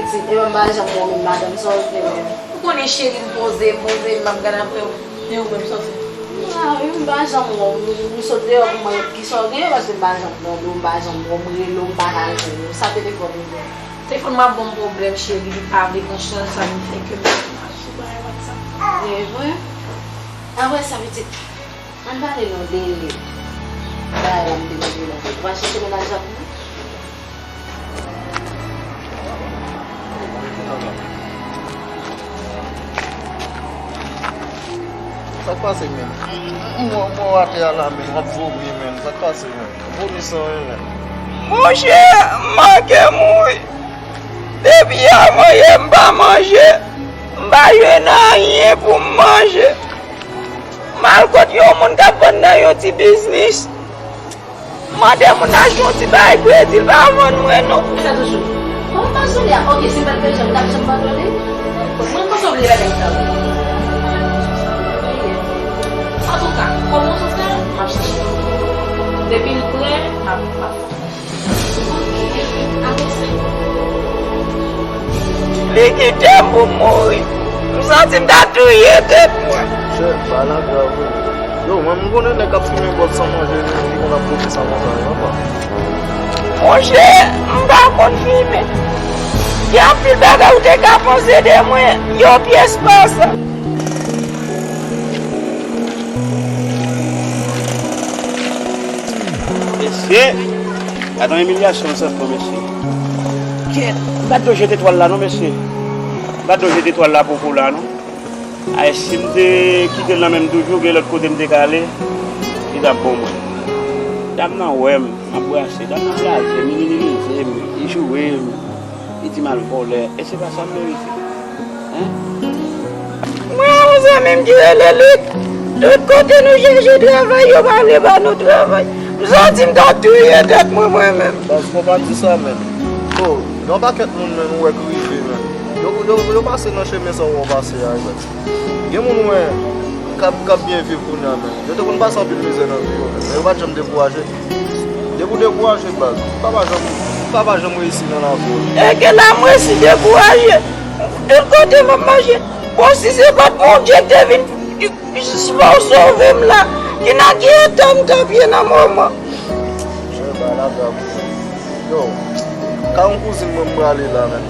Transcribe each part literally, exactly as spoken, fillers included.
Pitit, e mwen m pa janm wè w menm, madanm, sa w vle menm? Ou konnen cheri, m poze, m poze, m ap gade apre w. E ou menm, sa w fè? Ah, wi, m pa janm wè w. M, m sot deyò pou mwen, kisa w genyen, paske m pa janm wè w, m pa janm wè w, m rele w, m pa ka jwenn ou. Sa telefòn ou gen? Telefòn m ap ban m pwoblèm, cheri, li pa vle pran chaj, sa vin fè ke m pa sou bagay WhatsApp. E vre? Ann wè sa, pitit. Ann pale non de bagay la m te mete nan tèt. Ou pa chèche mennaj la pou mwen? Sa k pase, menm? M, m, m, m atè a la, menm, m ap vomi, menm. Sa k pase, menm? M vomi san anyen, menm. Monchè, m manke mouri. Depi avan yè, m pa manje. M pa jwenn anyen pou m manje. M al kot yon moun k ap vann nan yon ti biznis. Mande moun achte yon ti bagay kredi, l pa vann mwen non. Sa toujou. Bon, m pa sou li a. Ok, si m pa t bezwen, m t ap janm pardone. Mwen panse w bliye bagay sa. Antouka, kòman w sou fè, m ap chèche. Depi l prè, m ap, m ap. Ok, avanse. Li kite m pou m mouri. M santi m ta touye tèt mwen. Chè, bagay la grav wi. Yo, mwen m konnen nèg k ap fimen bòt san manje li, li konn ap pote sa konsa yo, apa. Monchè, m pa konn fimen. Gen anpil bagay ou te ka panse de mwen, yon pyès pa sa. Mesye, gade yon imilyasyon sa fè, mesye. Kèt, m pa t dwe jete twal la non, mesye. M pa t dwe jete twal la popo la non. Ay, si m te kite l nan men m toujou, gen lòt kote m te ka ale, li t ap bon mwen. Dam nan wè m, m ap brase. Dam nan blaze m, li minimize m, li joure m, li di m al vòlè. E se pa sa m merite. Hein? Mwen, yon zanmi m ki rele Lik, tout kote nou chèche travay, yo pa vle ba nou travay. M santi m ta touye tèt mwen, mwen menm. Baz, fò w pa di sa, menn. Oh, gen yon pakèt moun, menn, ou wè k rive, menn. Yo, yo, yo pase nan chemen sa w wè w pase a, menn. Gen moun ou wè k ap, k ap byen viv kounye a, menn. Yo te konn pase anpil mizè nan vi yo, menn. Men yo pa t janm dekouraje. Depi w dekouraje, baz, ou pa, pa janm, ou pa, pa janm reyisi nan lavi w. E ke la m resi dekouraje. Tout kote m ap mache. Bon, si se pa t Bondye k te vin jis fè w sove m la, ki nan ki eta m t ap ye nan moman? Bagay la grav wi. Yo, ka yon kouzin mwen m prale la, menn.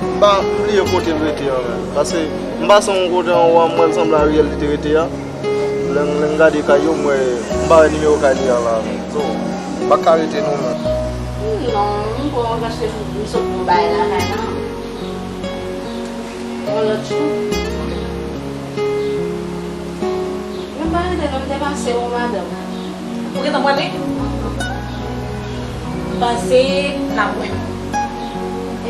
M pa, m bliye kote l rete an, menn. Paske m pase yon kote anwo a, m wè l sanble Ariel li te rete a. Lè m, lè m gade kay yo, m wè, m pa wè nimewo kay li an la, menn. So, m pa ka rete non, menn. Non, m kwè w paske m sot pou bay lakay la. Yon lòt jou. Mwen pa rete non, m te pase yon madanm. Ou gentan prale? M panse n ap wè.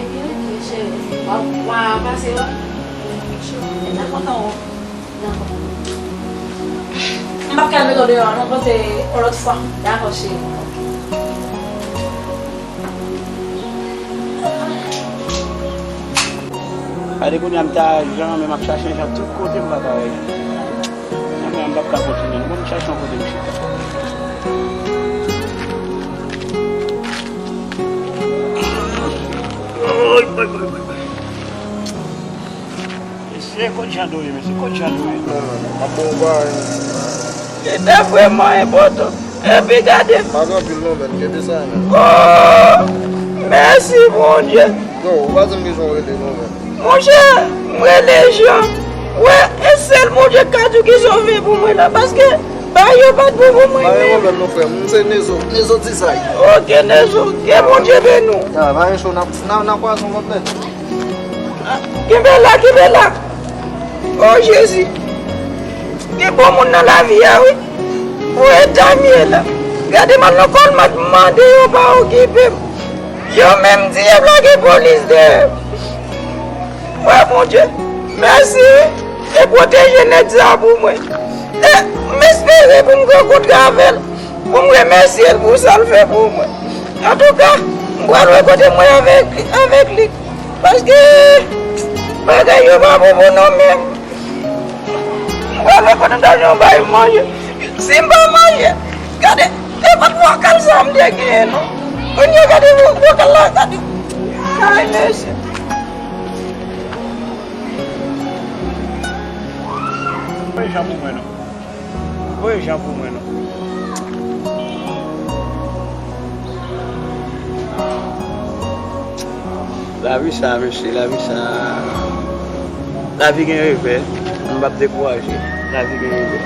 Ebyen, ok, cheri. W ap, w ap pase wè? M nan kontan wè w. Dakò. M p ap kal mete w deyò a non, panse yon lòt fwa. Dakò, cheri. Gade kounye a m ta jan men m ap chache jan tout kote m pa ka wè jan. Jan men m p ap ka kontinye non, bon m chache yon kote m chita. Oy, oy, oy, oy, oy. Mesye, kot Jando ye, mesye? Kot Jando ye? Non, non, non. M ap bon ou pa. Li te vrèman enpòtan. Epi gade. Pa gen anpil non, menn. Kenbe sa, menn. Oh, mèsi, Bondye. Yo, ou pa di m ki jan w rele non, menn. Monchè, m rele Jan. Wè, e sèl Bondye k ka di w ki jan w vle pou mwen la, paske bagay yo pa t bon pou mwen menm. Pa gen pwoblèm non, frè m. M se Nezo, Nezo Design. Ok, Nezo, ke Bondye beni w. Ah, pa gen cho, n a, n a, n a kwaze yon lòt lè. Kenbe la, kenbe la. Oh, Jezi. Gen bon moun nan lavi a, wi. Pou eta m ye la. Gade m al nan Kòlmat, m mande yo pa okipe m. Yo menm di y ap lage polis dèyè m. Mwen, Bondye, mèsi, wi. E pwoteje nèg sa pou mwen. E m espere pou m rankontre avè l, pou m remèsye l pou sa l fè pou mwen. Antouka, m pral wè kote mwen avèk, avèk li. Paske bagay yo pa bon pou nou menm. M pral wè kote m ta jwenn yon bagay manje. Si m pa manje, gade, e pa t bwakal sa m te genyen non. Kounye a gade bwakal la, gade. Ay, mesye. Jan pou mwen non. Voye jan pou mwen non. Lavi sa, mesye, lavi sa. Lavi gen revè. M p ap dekouraje. Lavi gen revè.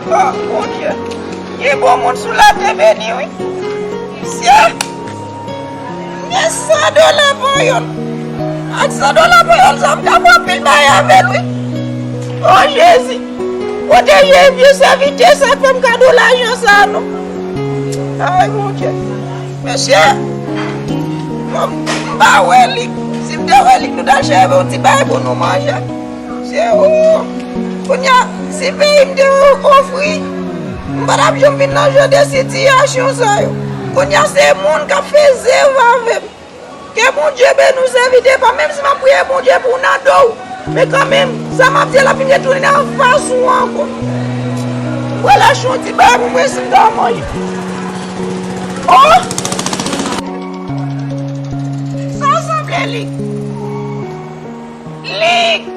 Oh, Bondye. Gen bon moun sou latè beni, wi. Sye. Gen san dola panyòl. Ak san dola panyòl sa, m ka fè anpil bagay avè l, wi. Oh, Jezi. Pwoteje vye sèvitè sa, fè m kado lajan sa, non. Ay, Bondye. Mesye, m, m pa wè li. Si m te wè li, nou t al chèche yon ti bagay pou nou manje. Se ou. Kounye a, si peyi m te ofri, m pa t ap janm vin nan jan de sitiyasyon sa yo. Kounye a, se moun k ap fè zèv avè m. Ke Bondye beni w, sèvitè pa, menm si m ap priye Bondye pou w nan do w. Men kanmenm, sa m ap di a, l ap vin retounen anfas ou ankò. Mwen lach yon ti bagay pou mwen si m ta manje. Oh! Sa w sanble li? Lik!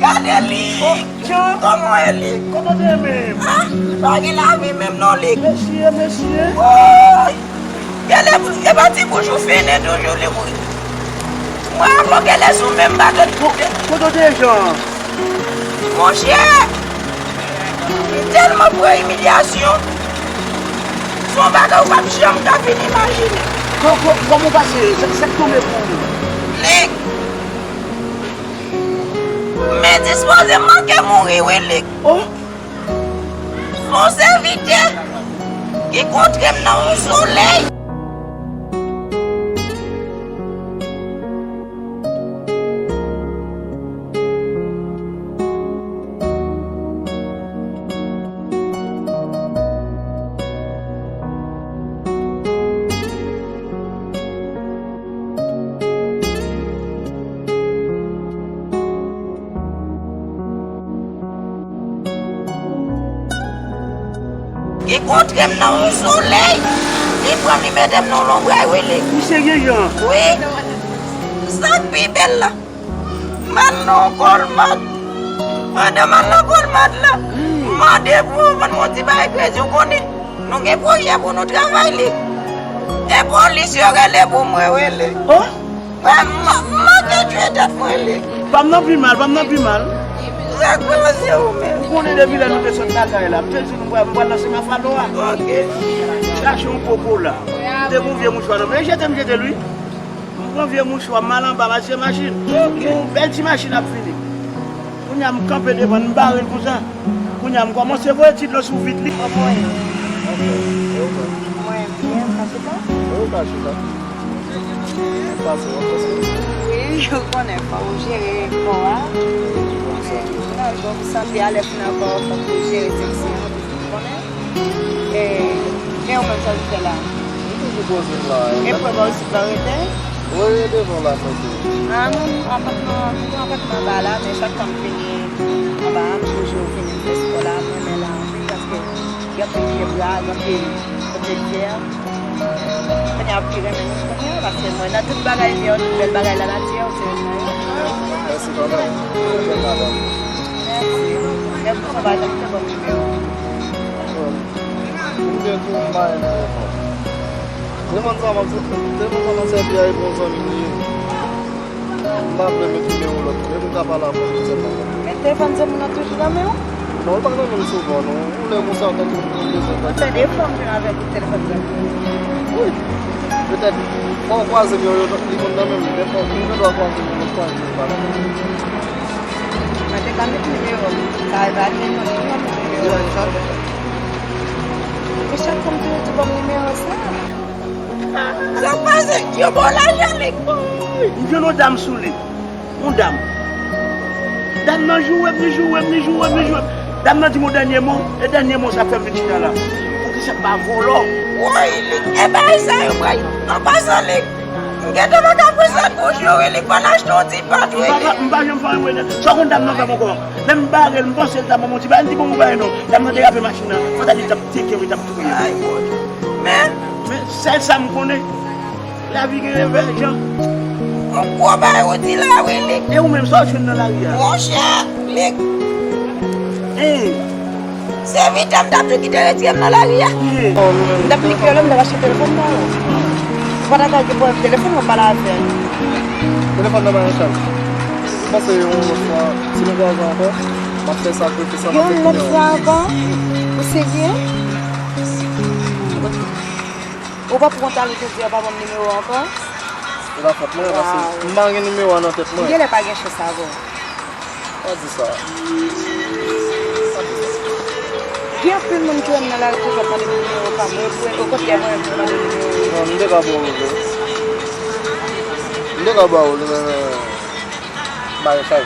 Gade li! Oh, Jan! Kòman w ye, Lik? Kote w te ye menm? Ah, pa gen lavi menm non, Lik. Mesye, mesye. Woy! Gade, e pa ti bouch ou fini toujou, Lik, wi. Mwen avè w, gade sou menm baton. Ko-, kote w te ye, Jan? Monchè, m tèlman pran imilyasyon. Se yon bagay ou p ap janm ka fin imajine. Ko-, ko-, kòman w pase? Sa, sa k tonbe pou ou? Lik, m endispoze, m manke mouri, wi, Lik. Oh! Se yon sèvitè ki kontre m nan yon solèy. Li kontre m nan yon solèy. Li pran m, li mete m nan yon lonbray, wi, Lik. Ou serye, Jan? Wi. Sa k pi bèl la, m al nan yon kòlmat. Pandan m al nan kòlmat la, m mande pou yo vann mwen yon ti bagay kredi. Ou konnen, nou gen pwojè pou nou travay, Lik. E polis yo rele pou mwen, wi, Lik. Oh! Mwen, m, m manke tchwe tèt mwen, Lik. Pa m nan pi mal, pa m nan pi mal. Sa k pase ou menm? Ou konnen depi lè nou te sot lakay la, m te di nou pral, m pral nan Sema Falo a. Ok. Chache yon popola. M te gon vye mouchwa nan men, jete m jete l, wi. M pran vye mouchwa, m al anba, m al chèche machin. Ok. Yon bèl ti machin ap vini. Kounye a m kanpe devan l, m bare l konsa. Kounye a m kòmanse voye ti dlo sou vit li. Kòman w ye? Ok. E ou menm? Mwen byen, ou ka chita? Wi, ou ka chita. Ou pase, w ap pase. Wi, ou konnen, fò w jere kò a. Bon, santi. Non, bon, santi a lè fin ankò, fòk ou jere seksi an, ou konnen. E, e ou menm, sa w vin fè la? M toujou poze m la. E prèv ou sot la rete? Wi, e devan la, mwen te. A, mwen, apatman, mwen apatman anba la, men chak fwa m vini anba a, m toujou vini, m fè spò la, m renmen la anpil, paske gen anpil pye bwa, gen anpil pwotektè. Kounye a, pi renmen nou kounye a, paske mwen, nan tout bagay, gen tout bèl bagay lanati a, ou se renmen yo. Mèsi kanmenm. Bèl madanm. Mèsi. Lè m konn bagay la, m te ban m nimewo. M gen tou, m pa renmen repon. Telefòn sa m ap, telefòn sa m ap sèvi a, e bon zanmi m li ye. M pa vle met nimewo lòt moun, epi m ka pale avè w sèlman. Men telefòn zanmi w nan toujou nan men w? Non, l pa nan men m souvan, non. Yon lè konsa, tankou m bezwen. Ou tande fò m jwenn avèk ou telefòn zanmi w? Wi. Petèt, fò w kwaze m, yo, yo, li konn nan men m, men fò, nou gen dwa kwaze m yon lòt fwa, epi m pale avè w. Mwen te ka met nimewo m. Sa e pa nimewo m, nimewo m. Wi, sa. E chak fwa m toujou di ban m nimewo sa. Sa pase, yo ba w lajan, Lik. M jwenn yon dam sou li. Yon dam. Dam nan joure m, li joure m, li joure m, li joure m. Dam nan di m yon dènye mo, e dènye mo sa fè m vin chita la. Poukisa m pa vòlò? Woy, Lik, e bagay sa yo, woy. An pasan, Lik, m gentan pa ka pran sa pou joure, Lik, fò n achte yon ti pant, wi, Lik. M pa janm fè anyen, mwen, sa w konn dam nan fè m ankò? Lè m bare l, m panse l ta ban m yon ti bagay, m di, "Bon, m bare non." Dam nan derape machin nan. Fò ta di l t ap teke m, li t ap touye m. Ay, Bondye. Men, men, sèl sa m konnen. Lavi gen revè, Jan. Yon gwo bagay ou di la, wi, Lik. E ou menm, sa w jwenn nan lari a? Monchè, Lik. Hein. Se vit m t ap tou kite retire m nan lari a. Hein. M t ap li kreyòl, m t ap achte telefòn ba ou. Ou pa ta ka gen pwoblèm telefòn, w ap pale avè l. Telefòn nan pa nan chaj. M panse yon lòt fwa, si nou kwaze ankò, m ap fè sakrifis sa m ap fè kounye a. Yon lòt fwa ankò? Ou serye? Ou pa pran talè jodi a, pa ban m nimewo ankò? Se pa fòt mwen, paske m pa gen nimewo a nan tèt mwen. M genlè pa gen chans avè w. Pa di sa. Pa di sa. Gen anpil moun ki wè m nan lari toujou ap mande m nimewo pa m. Mwen, mwen, okontrè, mwen menm ki mande nimewo. Non, m te ka ba w li. M te ka ba w li, men, men, m pa gen chaj.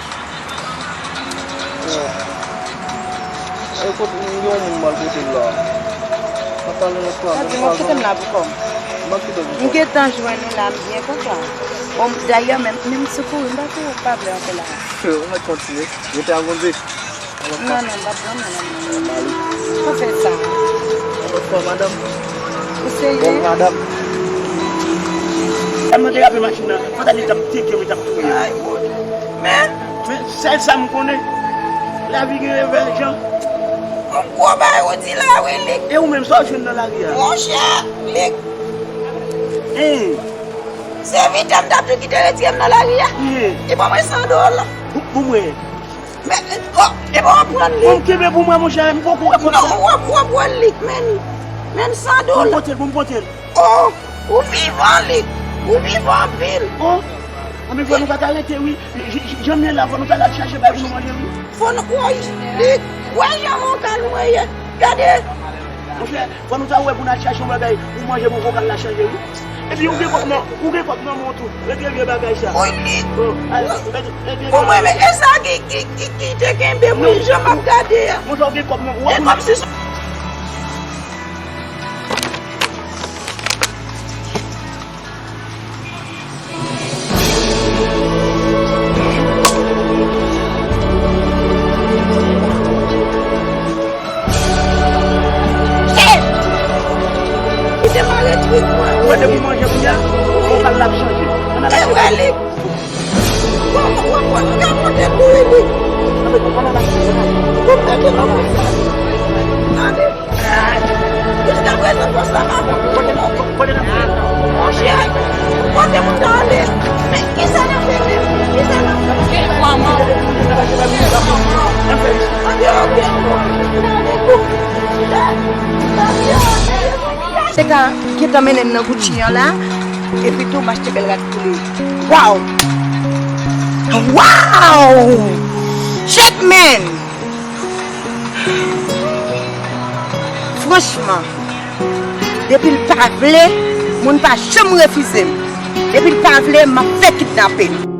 Ekout, m gen yon moun m al kote l la. M ap pale nan plan. Sa di, m ap kite m la pou kò m. M ap kite l pou kò m. M gentan jwenn ou la, m byen kontan. Bon, dayè, menm, menm si w kouri, m pa kouri, m pa vle antre la. Ou mèt kontinye. Rete ak Bondye. Non, non, m p ap pran non, non. Pa fè sa. Bonswa, madanm. Ou serye? Bèl madanm. Dam nan derape machin nan. Fò ta di l t ap teke m, li t ap touye m. Ay, Bondye. Men, men, sèl sa m konnen. Lavi gen revè, Jan. Yon gwo bagay ou di la, wi, Lik. E ou menm, sa w jwenn nan lari a? Monchè, Lik. Hein. Se vit m t ap tou kite retire m nan lari a. Hein. Li ban mwen san dola. Pou, pou mwen. Men, oh, e bon, pran li. Bon, m kenbe pou mwen, monchè, m poko wè kòb sa. Non, w ap, w ap wè l, Lik, men, men san dola. Bon, m pote l, bon, m pote l. Oh, ou vivan, Lik. Ou vivan anpil. Oh, anben, fò nou pa ta rete, wi. J-, j-, jan m ye la, fò nou ta al chache bagay pou nou manje, wi. Fò nou, woy, Lik, wè jan vokal mwen ye. Gade. Monchè, fò nou ta wè pou n al chache yon bagay pou manje pou vokal la chanje, wi. Epi ou gen kòb nan, ou gen kòb nan men w tou. Rete vye bagay sa. Woy, Lik. Bon, al, rete, rete vye bagay sa. Bon, mwen, men, e sa ki, ki, ki, ki te kenbe m, wi, jan m ap gade a. Monchè, ou gen kòb nan, ou wè. E kòmsi sa. Kite mare twit mwen. Ou wè depi manje kounye a, vokal la ap chanje. Ann al achte bagay. Bon, bon, bon, bon, nou ka monte pou li. Ann al achte bagay. Bon, mete nan konsa. Tande. Jiskaprezan, fòs la pa bon pou li non. Monchè, kote moun sa ale? Men, kisa n ap fè menm? Kisa n ap fè? Ann fè, ok, bon. Tande, ok. Tande, ok. Te ka gentan mennen m nan Gucci an la, epi tou m achte bèl rad pou li. Wow! Wow! Shit, man! Franchman, depi l pa vle, moun pa janm refize m. Depi l pa vle, m ap fè kidnape l.